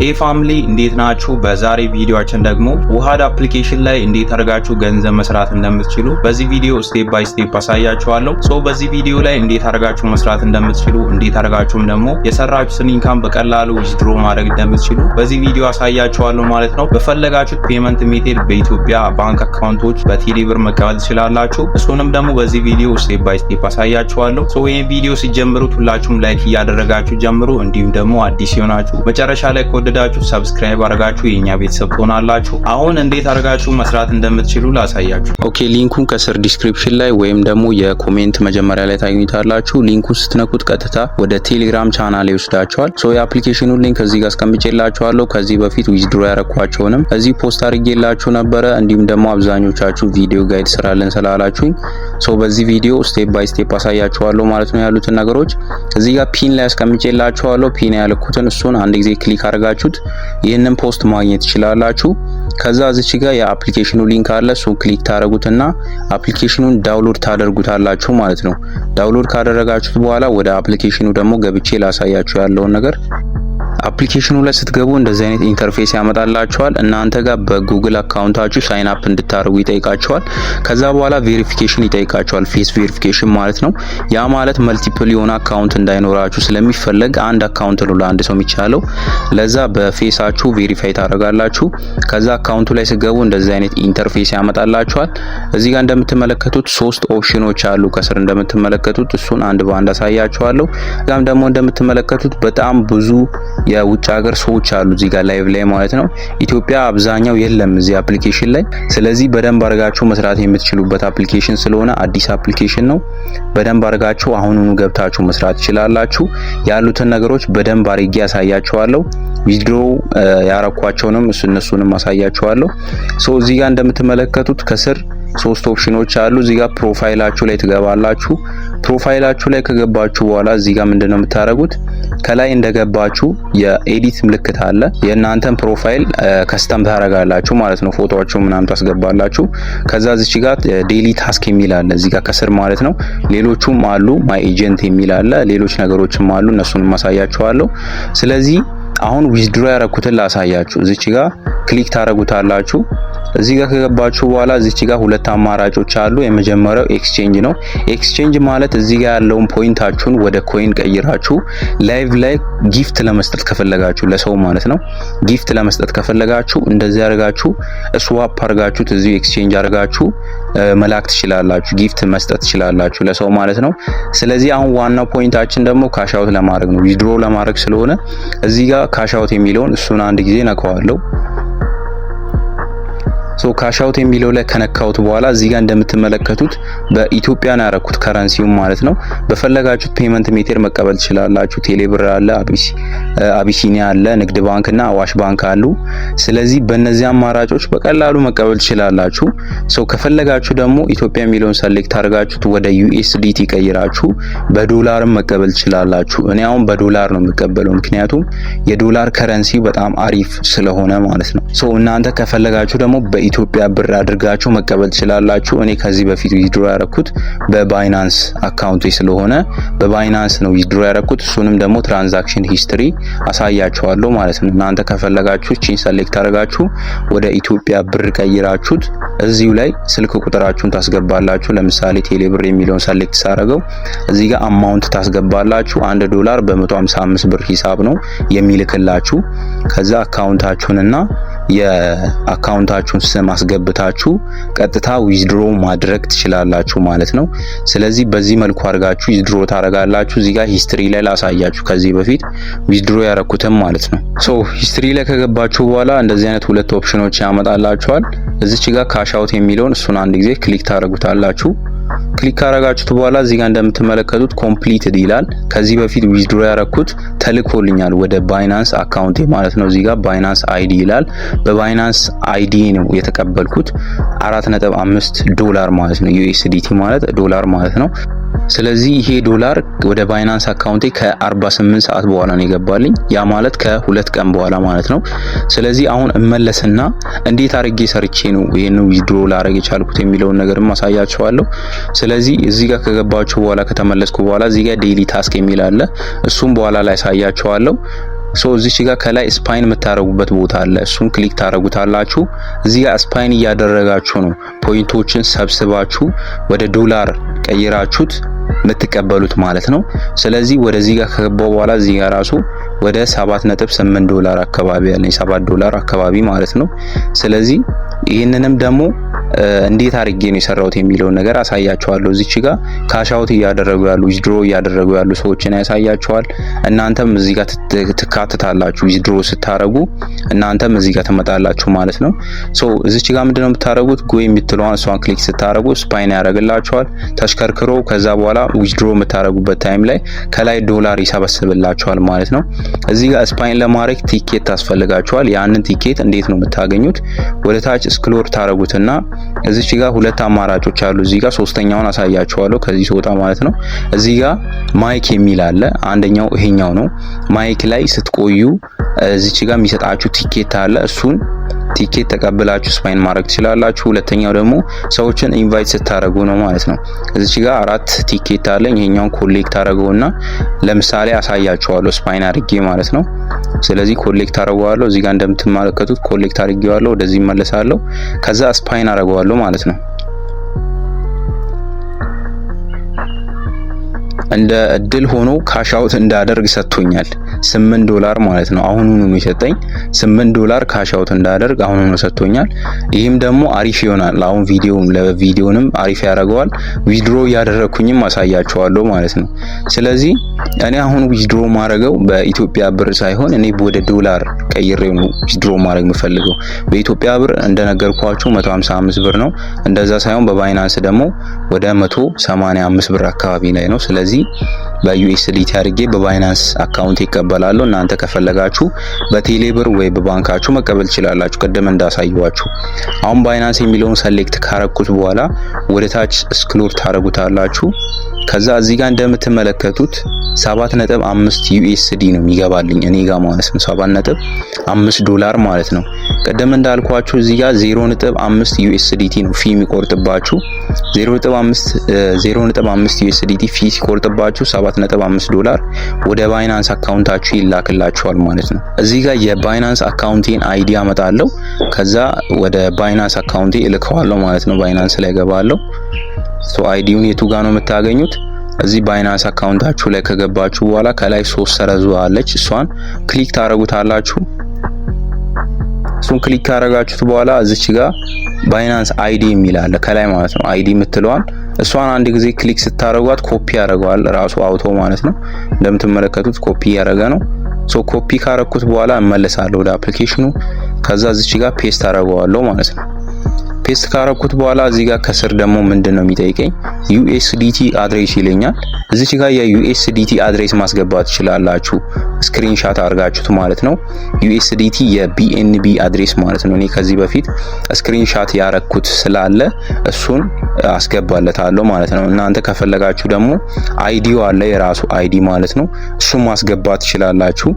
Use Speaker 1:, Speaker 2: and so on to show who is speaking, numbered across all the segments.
Speaker 1: Hey family፣ እንዴት ናችሁ? በዛሬ ቪዲዮአችን ደግሞ ውሃድ application ላይ እንዴት አድርጋችሁ ገንዘብ መስራት እንደምትችሉ በዚህ ቪዲዮ step by step አሳያችኋለሁ። So በዚህ ቪዲዮ ላይ እንዴት አድርጋችሁ መስራት እንደምትችሉ፣ እንዴት አድርጋችሁም ደግሞ የሰራችሁትን income በቀላሉ withdraw ማድረግ እንደምትችሉ በዚህ ቪዲዮ አሳያችኋለሁ ማለት ነው። በፈለጋችሁት payment method በኢትዮጵያ ባንክ account ኦች፣ በቴሌብር መቀበል ትችላላችሁ። እሱንም ደግሞ በዚህ ቪዲዮ step by step አሳያችኋለሁ። So ይህን ቪዲዮ ሲጀምሩት ሁላችሁም like እያደረጋችሁ ጀምሩ። እንዲሁም ደግሞ አዲስ የሆናችሁ መጨረሻ ላይ ከወደዳችሁ subscribe አድርጋችሁ የኛ ቤተሰብ ትሆናላችሁ። አሁን እንዴት አድርጋችሁ መስራት እንደምትችሉ ላሳያችሁ። Okay፣ link ኡን ከስር description ላይ ወይም ደግሞ የ comment መጀመሪያ ላይ ታገኙታላችሁ። Link ኡን ስትነኩት ቀጥታ ወደ ቴሌግራም ቻናል ይወስዳችኋል። So የ application ኑን link እዚህ ጋር አስቀምጬላችኋለሁ። ከዚህ በፊት withdraw ያረኳቸውንም እዚህ post አድርጌላችሁ ነበረ። እንዲሁም ደግሞ አብዛኞቻችሁ ቪዲዮ guide ስራልን ስላላችሁኝ so በዚህ ቪዲዮ step by step አሳያችኋለሁ ማለት ነው። ያሉትን ነገሮች እዚህ ጋር pin ላይ አስቀምጬላችኋለሁ። Pin ያልኩትን እሱን አንድ ጊዜ click አድርጋችሁት ይህንን post ማግኘት ትችላላችሁ። ከዛ እዚች ጋር የ application ኑ link አለ። እሱን click ታደርጉትና application ኑን download ታደርጉታላችሁ ማለት ነው። Download ካደረጋችሁት በኋላ ወደ application ኑ ደግሞ ገብቼ ላሳያችሁ ያለውን ነገር። Application ኑ ላይ ስትገቡ እንደዚህ አይነት interface ያመጣላችኋል። እናንተ ጋር በ Google account ኣችሁ sign up እንድታደርጉ ይጠይቃችኋል። ከዛ በኋላ verification ይጠይቃችኋል። Face verification ማለት ነው። ያ ማለት multiple የሆነ account እንዳይኖራችሁ ስለሚፈለግ አንድ account ነው ለአንድ ሰው የሚቻለው። ለዛ በ face ኣችሁ verify ታደርጋላችሁ። ከዛ account ኡ ላይ ስትገቡ እንደዚህ አይነት interface ያመጣላችኋል። እዚህ ጋር እንደምትመለከቱት ሶስት ኦፕሽኖች አሉ ከስር እንደምትመለከቱት፣ እሱን አንድ በአንድ አሳያችኋለሁ። እዛም ደግሞ እንደምትመለከቱት በጣም ብዙ የውጭ ሀገር ሰዎች አሉ እዚህ ጋር live ላይ ማለት ነው። ኢትዮጵያ አብዛኛው የለም እዚህ application ላይ። ስለዚህ በደንብ አድርጋችሁ መስራት የምትችሉበት application ስለሆነ፣ አዲስ application ነው። በደንብ አድርጋችሁ አሁኑኑ ገብታችሁ መስራት ትችላላችሁ። ያሉትን ነገሮች በደንብ አድርጌ አሳያችኋለሁ። Withdraw ያረኳቸውንም እነሱንም አሳያችኋለሁ። So እዚህ ጋር እንደምትመለከቱት ከስር ሶስት ኦፕሽኖች አሉ። እዚህ ጋር profile ኣችሁ ላይ ትገባላችሁ። Profile ኣችሁ ላይ ከገባችሁ በኋላ እዚህ ጋር ምንድነው የምታደርጉት? ከላይ እንደገባችሁ የ edit ምልክት አለ። የእናንተን profile custom ታደርጋላችሁ ማለት ነው። ፎቶዎቹን ምናምን ታስገባላችሁ። ከዛ እዚች ጋር daily task የሚል አለ እዚህ ጋር ከስር ማለት ነው። ሌሎቹም አሉ። My agent የሚል አለ። ሌሎች ነገሮችም አሉ። እነሱንም አሳያችኋለሁ። ስለዚህ አሁን withdraw ያረኩትን ላሳያችሁ። እዚች ጋር click ታረጉታላችሁ። እዚህ ጋር ከገባችሁ በኋላ እዚች ጋር ሁለት አማራጮች አሉ። የመጀመሪያው exchange ነው። Exchange ማለት እዚህ ጋር ያለውን point ኣችሁን ወደ coin ቀይራችሁ live ላይ gift ለመስጠት ከፈለጋችሁ፣ ለሰው ማለት ነው። Gift ለመስጠት ከፈለጋችሁ እንደዚህ አድርጋችሁ swap አድርጋችሁት እዚሁ exchange አድርጋችሁ መላክ ትችላላችሁ። Gift መስጠት ትችላላችሁ ለሰው ማለት ነው። ስለዚህ አሁን ዋናው point ኣችን ደግሞ cash out ለማድረግ ነው፣ withdraw ለማድረግ ስለሆነ እዚህ ጋር cash out የሚለውን እሱን አንድ ጊዜ ነካዋለሁ። So cash out የሚለው ላይ ከነካሁት በኋላ እዚህ ጋር እንደምትመለከቱት በኢትዮጵያ ነው ያረኩት currency ውን ማለት ነው። በፈለጋችሁት payment method መቀበል ትችላላችሁ። ቴሌብር አለ፣ አቢሲኒያ አለ፣ ንግድ ባንክ እና አዋሽ ባንክ አሉ። ስለዚህ በእነዚህ አማራጮች በቀላሉ መቀበል ትችላላችሁ። So ከፈለጋችሁ ደግሞ ኢትዮጵያ የሚለውን select አድርጋችሁት ወደ USDT ቀይራችሁ በዶላርም መቀበል ትችላላችሁ። እኔ አሁን በዶላር ነው የምቀበለው፣ ምክንያቱም የዶላር currency በጣም አሪፍ ስለሆነ ማለት ነው። So እናንተ ከፈለጋችሁ ደግሞ በኢትዮጵያ ብር አድርጋችሁ መቀበል ትችላላችሁ። እኔ ከዚህ በፊት withdraw ያረኩት በ Binance account ኤ ስለሆነ በ Binance ነው withdraw ያረኩት። እሱንም ደግሞ transaction history አሳያችኋለሁ ማለት ነው። እናንተ ከፈለጋችሁ እቺን select አድርጋችሁ ወደ ኢትዮጵያ ብር ቀይራችሁት እዚሁ ላይ ስልክ ቁጥራችሁን ታስገባላችሁ። ለምሳሌ ቴሌብር የሚለውን select ሳረገው እዚህ ጋር amount ታስገባላችሁ። 1 ዶላር በ155 ብር ሂሳብ ነው የሚልክላችሁ። ከዛ account ኣችሁንና የ account ኣችሁን ስም አስገብታችሁ ቀጥታ withdraw ማድረግ ትችላላችሁ ማለት ነው። ስለዚህ በዚህ መልኩ አድርጋችሁ withdraw ታደርጋላችሁ። እዚህ ጋር history ላይ ላሳያችሁ ከዚህ በፊት withdraw ያረኩትም ማለት ነው። So history ላይ ከገባችሁ በኋላ እንደዚህ አይነት ሁለት ኦፕሽኖች ያመጣላችኋል። እዚች ጋር cash out የሚለውን እሱን አንድ ጊዜ click ታደርጉታላችሁ። Click ካረጋችሁት በኋላ እዚህ ጋር እንደምትመለከቱት completed ይላል። ከዚህ በፊት withdraw ያረኩት ተልኮልኛል ወደ Binance account ኤ ማለት ነው። እዚህ ጋር Binance ID ይላል። በ Binance ID ነው የተቀበልኩት፣ 4.5 ዶላር ማለት ነው። USDT ማለት ዶላር ማለት ነው። ስለዚህ ይሄ ዶላር ወደ Binance account ኤ ከ48 ሰዓት በኋላ ነው የገባልኝ። ያ ማለት ከ2 ቀን በኋላ ማለት ነው። ስለዚህ አሁን እመለስና እንዴት አድርጌ ሰርቼ ነው ይሄን withdraw ላደርግ የቻልኩት የሚለውን ነገርም አሳያችኋለሁ። ስለዚህ እዚህ ጋር ከገባችሁ በኋላ፣ ከተመለስኩ በኋላ እዚህ ጋር daily task የሚል አለ። እሱም በኋላ ላይ አሳያችኋለሁ። So እዚች ጋር ከላይ spin የምታረጉበት ቦታ አለ። እሱን click ታረጉታላችሁ። እዚህ ጋር spin እያደረጋችሁ ነው point ኦችን ሰብስባችሁ ወደ ዶላር ቀይራችሁት የምትቀበሉት ማለት ነው። ስለዚህ ወደዚህ ጋር ከገባው በኋላ እዚህ ጋር ራሱ ወደ 7.8 ዶላር አካባቢ ያለኝ፣ 7 ዶላር አካባቢ ማለት ነው። ስለዚህ ይህንንም ደግሞ እንዴት አድርጌ ነው የሰራሁት የሚለውን ነገር አሳያችኋለሁ። እዚች ጋር cash out እያደረጉ ያሉ፣ withdraw እያደረጉ ያሉ ሰዎችን ያሳያችኋል። እናንተም እዚህ ጋር ትካተታላችሁ። Withdraw ስታረጉ እናንተም እዚህ ጋር ትመጣላችሁ ማለት ነው። So እዚች ጋር ምንድነው የምታረጉት? Go የምትለዋን እሷን click ስታረጉ spin ያደርግላችኋል ተሽከርክሮ። ከዛ በኋላ withdraw የምታረጉበት time ላይ ከላይ ዶላር ይሰበስብላችኋል ማለት ነው። እዚህ ጋር spin ለማድረግ ቲኬት ታስፈልጋችኋል። ያንን ቲኬት እንዴት ነው የምታገኙት? ወደ ታች scroll ታረጉትና እዚች ጋር ሁለት አማራጮች አሉ። እዚህ ጋር ሶስተኛውን አሳያችኋለሁ ከዚህ ስወጣ ማለት ነው። እዚህ ጋር mic የሚል አለ። አንደኛው ይሄኛው ነው። Mic ላይ ስትቆዩ እዚች ጋር የሚሰጣችሁ ቲኬት አለ። እሱን ቲኬት ተቀብላችሁ spin ማድረግ ትችላላችሁ። ሁለተኛው ደግሞ ሰዎችን invite ስታደርጉ ነው ማለት ነው። እዚች ጋር አራት ቲኬት አለኝ። ይሄኛውን collect አደርገውና ለምሳሌ አሳያችኋለሁ spin አድርጌ ማለት ነው። ስለዚህ collect አደርገዋለሁ። እዚህ ጋር እንደምትመለከቱት collect አድርጌዋለሁ። ወደዚህ እመለሳለሁ። ከዛ spin አደርገዋለሁ ማለት ነው። እንደ እድል ሆኖ cash out እንዳደርግ ሰጥቶኛል። 8 ዶላር ማለት ነው። አሁኑኑ ነው የሰጠኝ። 8 ዶላር cash out እንዳደርግ አሁኑኑ ሰጥቶኛል። ይህም ደግሞ አሪፍ ይሆናል። አሁን ቪዲዮውን ለቪዲዮንም አሪፍ ያደርገዋል። Withdraw እያደረኩኝም አሳያችኋለሁ ማለት ነው። ስለዚህ እኔ አሁን withdraw ማድረገው በኢትዮጵያ ብር ሳይሆን እኔ ወደ ዶላር ቀይሬው ነው withdraw ማድረግ የምፈልገው። በኢትዮጵያ ብር እንደነገርኳችሁ 155 ብር ነው። እንደዛ ሳይሆን በ Binance ደግሞ ወደ 185 ብር አካባቢ ላይ ነው። ስለዚህ በ USDT አድርጌ በ Binance account ይቀበላለሁ። እናንተ ከፈለጋችሁ በቴሌ ብር ወይ በባንካችሁ መቀበል ትችላላችሁ፣ ቅድም እንዳሳየኋችሁ። አሁን Binance የሚለውን select ካረኩት በኋላ ወደ ታች scroll ታረጉታላችሁ። ከዛ እዚህ ጋር እንደምትመለከቱት 7.5 USD ነው የሚገባልኝ እኔ ጋር ማለት ነው። 7.5 ዶላር ማለት ነው። ቅድም እንዳልኳችሁ እዚህ ጋር 0.5 USDT ነው fee የሚቆርጥባችሁ። 0.5 USDT fee ሲቆርጥባችሁ 7.5 ዶላር ወደ Binance account ኣችሁ ይላክላችኋል ማለት ነው። እዚህ ጋር የ Binance account ኤን ID አመጣለሁ። ከዛ ወደ Binance account ኤ እልከዋለሁ ማለት ነው። Binance ላይ ገባለሁ። So ID ውን የቱ ጋር ነው የምታገኙት? እዚህ Binance account ኣችሁ ላይ ከገባችሁ በኋላ ከላይ ሶስት ሰረዙ አለች። እሷን click ታረጉታላችሁ። እሱን click ካረጋችሁት በኋላ እዚች ጋር Binance ID የሚል አለ ከላይ ማለት ነው። ID የምትለዋን እሷን አንድ ጊዜ click ስታረጓት ኮፒ ያደርገዋል ራሱ auto ማለት ነው። እንደምትመለከቱት ኮፒ ያደረገ ነው። So copy ካረኩት በኋላ እመለሳለሁ ወደ application ኑ። ከዛ እዚች ጋር paste አደርገዋለሁ ማለት ነው። Paste ካረኩት በኋላ እዚህ ጋር ከስር ደግሞ ምንድን ነው የሚጠይቀኝ? USDT address ይለኛል። እዚች ጋር የ USDT address ማስገባት ትችላላችሁ፣ screenshot አድርጋችሁት ማለት ነው። USDT የ BNB address ማለት ነው። እኔ ከዚህ በፊት screenshot ያረኩት ስላለ እሱን አስገባለታለሁ ማለት ነው። እናንተ ከፈለጋችሁ ደግሞ ID ው አለ፣ የራሱ ID ማለት ነው። እሱን ማስገባት ትችላላችሁ።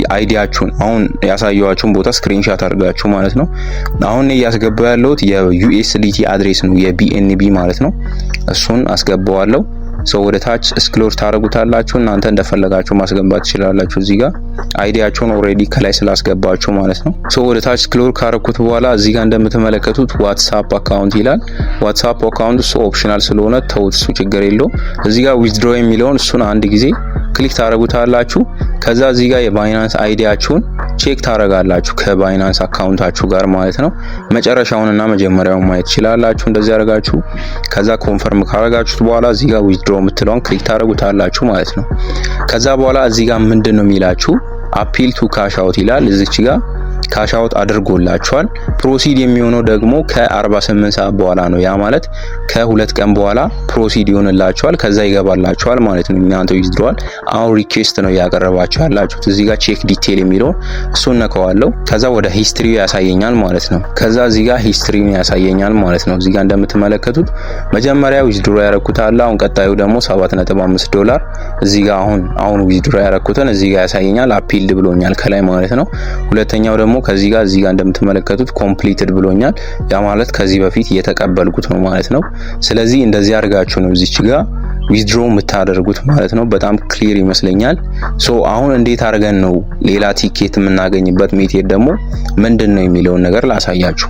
Speaker 1: የ ID ያችሁን አሁን ያሳየኋችሁን ቦታ screenshot አድርጋችሁ ማለት ነው። አሁን እያስገባ ያለሁት የ USDT address ነው፣ የ BNB ማለት ነው። እሱን አስገባዋለሁ። So ወደ ታች scroll ታደርጉታላችሁ። እናንተ እንደፈለጋችሁ ማስገባት ትችላላችሁ። እዚህ ጋር ID ያችሁን already ከላይ ስላስገባችሁ ማለት ነው። So ወደ ታች scroll ካረኩት በኋላ እዚህ ጋር እንደምትመለከቱት WhatsApp account ይላል። WhatsApp account እሱ optional ስለሆነ ተውት፣ እሱ ችግር የለውም። እዚህ ጋር withdraw የሚለውን እሱን አንድ ጊዜ click ታደርጉታላችሁ። ከዛ እዚህ ጋር የ Binance ID ያችሁን check ታደርጋላችሁ ከ Binance account ኣችሁ ጋር ማለት ነው። መጨረሻውንና መጀመሪያውን ማየት ትችላላችሁ እንደዚህ አደርጋችሁ። ከዛ confirm ካረጋችሁት በኋላ እዚህ ጋር withdraw የምትለውን click ታደርጉታላችሁ ማለት ነው። ከዛ በኋላ እዚህ ጋር ምንድን ነው የሚላችሁ? Appeal to cash out ይላል። እዚች ጋር cash out አድርጎላችኋል። Proceed የሚሆነው ደግሞ ከ48 ሰዓት በኋላ ነው። ያ ማለት ከ2 ቀን በኋላ proceed ይሆንላችኋል። ከዛ ይገባላችኋል ማለት ነው። እናንተ withdrawal አሁን request ነው እያቀረባችሁ ያላችሁት። እዚህ ጋር check detail የሚለውን እሱን ነከዋለሁ። ከዛ ወደ history ያሳየኛል ማለት ነው። ከዛ እዚህ ጋር history ውን ያሳየኛል ማለት ነው። እዚህ ጋር እንደምትመለከቱት መጀመሪያ withdraw ያረኩት አለ። አሁን ቀጣዩ ደግሞ 7.5 ዶላር እዚህ ጋር አሁን አሁን withdraw ያረኩትን እዚህ ጋር ያሳየኛል። Appealed ብሎኛል ከላይ ማለት ነው። ሁለተኛው ደግሞ ከዚህ ጋር እዚህ ጋር እንደምትመለከቱት completed ብሎኛል። ያ ማለት ከዚህ በፊት የተቀበልኩት ነው ማለት ነው። ስለዚህ እንደዚህ አድርጋችሁ ነው እዚች ጋር withdraw የምታደርጉት ማለት ነው። በጣም clear ይመስለኛል። So አሁን እንዴት አድርገን ነው ሌላ ቲኬት የምናገኝበት method ደግሞ ምንድን ነው የሚለውን ነገር ላሳያችሁ።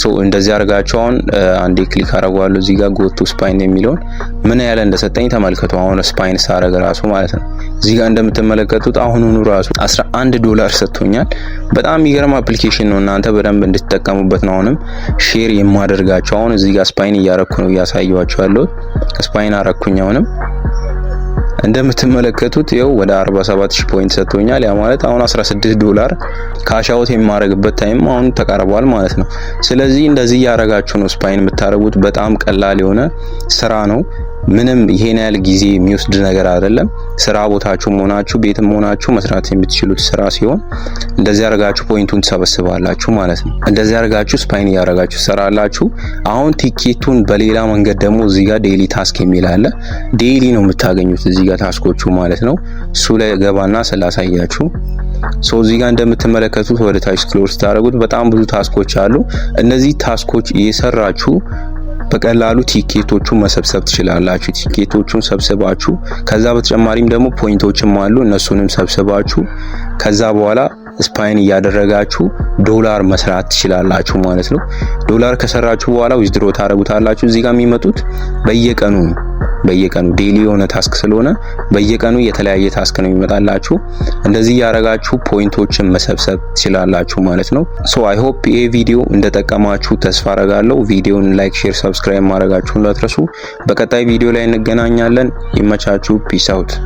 Speaker 1: So እንደዚህ አድርጋችሁ አሁን አንዴ click አደርገዋለሁ። እዚህ ጋር go to spin የሚለውን ምን ያህል እንደሰጠኝ ተመልከቱ። አሁን spin ሳረግ ራሱ ማለት ነው፣ እዚህ ጋር እንደምትመለከቱት አሁኑኑ ራሱ 11 ዶላር ሰጥቶኛል። በጣም የሚገርም application ነው። እናንተ በደንብ እንድትጠቀሙበት ነው አሁንም share የማደርጋችሁ። አሁን እዚህ ጋር spin እያረኩ ነው እያሳየኋችሁ ያለሁት። Spin አረኩኝ። አሁንም እንደምትመለከቱት ይኸው ወደ 47,000 point ሰጥቶኛል። ያ ማለት አሁን 16 ዶላር cash out የማረግበት time አሁን ተቃርቧል ማለት ነው። ስለዚህ እንደዚህ እያረጋችሁ ነው spin የምታደርጉት። በጣም ቀላል የሆነ ስራ ነው። ምንም ይሄን ያህል ጊዜ የሚወስድ ነገር አይደለም። ስራ ቦታችሁ ሆናችሁ ቤትም ሆናችሁ መስራት የምትችሉት ስራ ሲሆን እንደዚህ አድርጋችሁ point ኡን ትሰበስባላችሁ ማለት ነው። እንደዚህ አድርጋችሁ spin እያደረጋችሁ ትሰራላችሁ። አሁን ቲኬቱን በሌላ መንገድ ደግሞ እዚህ ጋር daily task የሚል አለ። Daily ነው የምታገኙት እዚህ ጋር task ኦቹ ማለት ነው። እሱ ላይ ገባና ስላሳያችሁ፣ so እዚህ ጋር እንደምትመለከቱት ወደ ታች scroll ስታደርጉት በጣም ብዙ task ኦች አሉ። እነዚህ task ኦች እየሰራችሁ በቀላሉ ቲኬቶቹን መሰብሰብ ትችላላችሁ። ቲኬቶቹን ሰብስባችሁ ከዛ በተጨማሪም ደግሞ point ኦችም አሉ። እነሱንም ሰብስባችሁ ከዛ በኋላ spin እያደረጋችሁ ዶላር መስራት ትችላላችሁ ማለት ነው። ዶላር ከሰራችሁ በኋላ withdraw ታደርጉታላችሁ። እዚህ ጋር የሚመጡት በየቀኑ ነው። በየቀኑ daily የሆነ task ስለሆነ በየቀኑ የተለያየ task ነው የሚመጣላችሁ። እንደዚህ እያደረጋችሁ point ኦችን መሰብሰብ ትችላላችሁ ማለት ነው። So I hope ይሄ ቪዲዮ እንደጠቀማችሁ ተስፋ አረጋለሁ። ቪዲዮን like፣ share፣ subscribe ማድረጋችሁን እንዳትረሱ። በቀጣይ ቪዲዮ ላይ እንገናኛለን። ይመቻችሁ። Peace out።